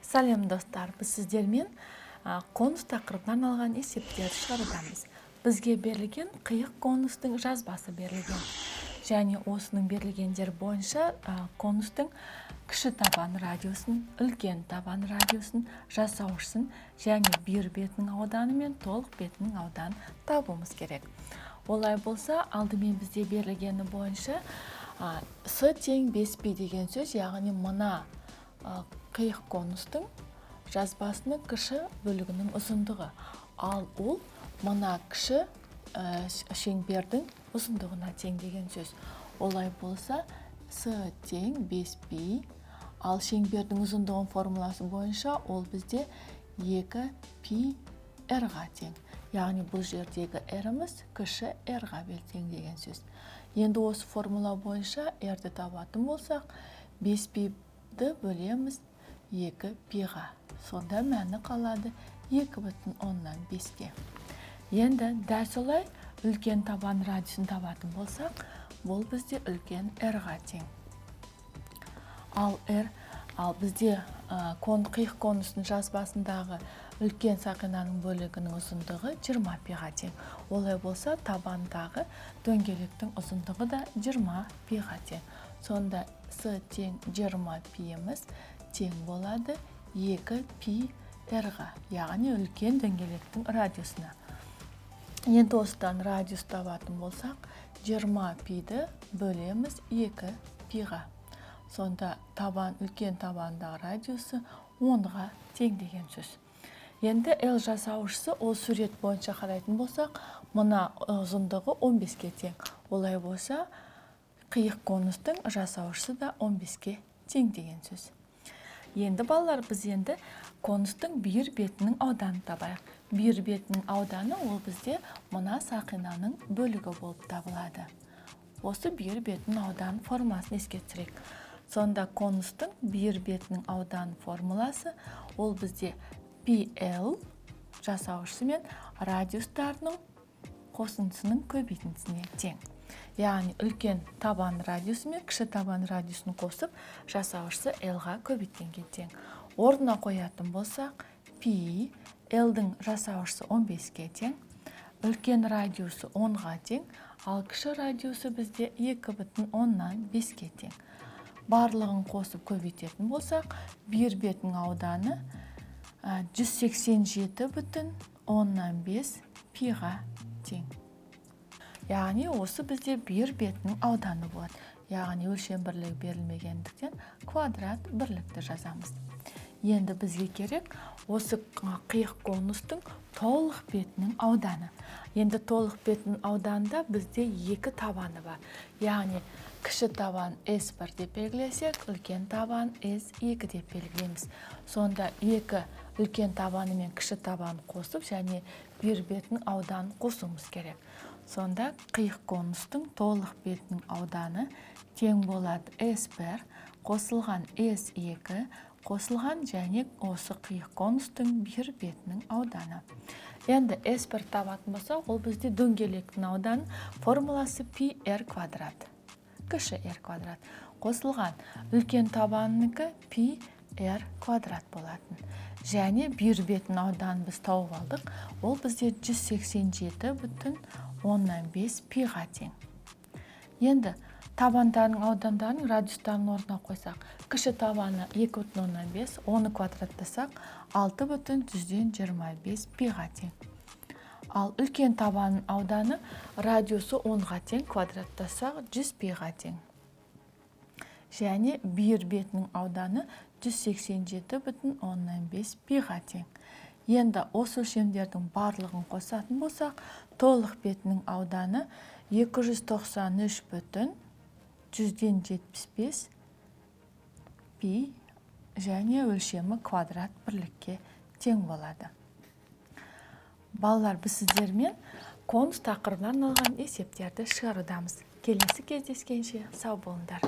Сәлем, достар! Біз сіздермен конус тақырыбына арналған есептерді шығарудамыз. Бізге берілген қиық конустың жазбасы берілген және осының берілгендер бойынша конустың кіші табан радиусын, үлкен табан радиусын, жасаушысын және бүйір бетінің ауданы мен толық бетінің ауданын табуымыз керек. Олай болса, алдымен бізде берілгені бойынша с тең 5 пи деген сөз, яғни мына қиық конустың жазбасының кіші бөлігінің ұзындығы, ал ол мына кіші шеңбердің ұзындығына тең деген сөз. Олай болса, с тең 5 пи, ал шеңбердің ұзындығының формуласы бойынша ол бізде 2 пи r-ға тең, яғни бұл жердегі r-іміз кіші r-ға тең деген сөз. Енді осы формула бойынша r-ді табатын болсақ, 5 пиді бөлеміз 2 пиға, сонда мәні қалады 2,5-ке. Енді дәл солай үлкен табан радиусын табатын болсақ, бұл бізде үлкен r-ға тең. Ал r, ал бізде қиық конустың жазбасындағы үлкен сақинаның бөлігінің ұзындығы 20 пиға тең. Олай болса, табандағы дөңгелектің ұзындығы да 20 пиға тең. Сонда с тең 20 пиіміз тең болады 2 пи r-ға, яғни үлкен дөңгелектің радиусына. Енді осыдан радиус табатын болсақ, 20 пиді бөлеміз 2 пиға, сонда табан, үлкен табандағы радиусы 10-ға тең деген сөз. Енді L жасаушысы, ол сурет бойынша қарайтын болсақ, мына ұзындығы 15-ке тең. Олай болса, қиық конустың жасаушысы да 15-ке тең деген сөз. Енді, балалар, біз енді конустың бүйір бетінің ауданын табайық. Бүйір бетінің ауданы ол бізде мына сақинаның бөлігі болып табылады. Осы бүйір бетінің ауданын формуласын еске түсірейік. Сонда конустың бүйір бетінің ауданы формуласы ол бізде PL жасаушысы мен радиустарының қосындысының көбейтіндісіне тең, яғни үлкен табан радиусы мен кіші табан радиусын қосып, жасаушысы L-ға көбейткенге тең. Орнына қоятын болсақ, пи L-дің жасаушысы 15-ке тең, үлкен радиусы 10-ға тең, ал кіші радиусы бізде 2,5-ке тең. Барлығын қосып көбейтетін болсақ, бүйір бетінің ауданы 187,5 пиға тең, яғни осы бізде бүйір бетінің ауданы болады. Яғни өлшем бірлігі берілмегендіктен, квадрат бірлікті жазамыз. Енді бізге керек осы қиық конустың толық бетінің ауданы. Енді толық бетінің ауданында бізде екі табаны бар, яғни кіші табан S1 деп белгілесек, үлкен табан S2 деп белгілейміз. Сонда екі үлкен табаны мен кіші табанын қосып және бүйір бетінің ауданын қосуымыз керек. Сонда қиық конустың толық бетінің ауданы тең болады S1 қосылған S2 қосылған және осы қиық конустың бүйір бетінің ауданы. Енді S1 табатын болсақ, ол бізде дөңгелектің ауданы, формуласы пи r квадрат, кіші r квадрат, қосылған үлкен табаныныкі пи r квадрат болатын және бүйір бетінің ауданын біз тауып алдық, ол бізде 187,5 пиға тең. Енді табандарының аудандарын радиустарын орнына қойсақ, кіші табаны 2,5, оны квадраттасақ, 6,25 пиға тең, ал үлкен табанның ауданы радиусы 10-ға тең, квадраттасақ, 100 пиға тең және бүйір бетінің ауданы 187,5 пиға тең. Енді осы өлшемдердің барлығын қосатын болсақ, толық бетінің ауданы 293,75 пи және өлшемі квадрат бірлікке тең болады. Балалар, біз сіздермен конус тақырыбына арналған есептерді шығарудамыз. Келесі кездескенше сау болыңдар!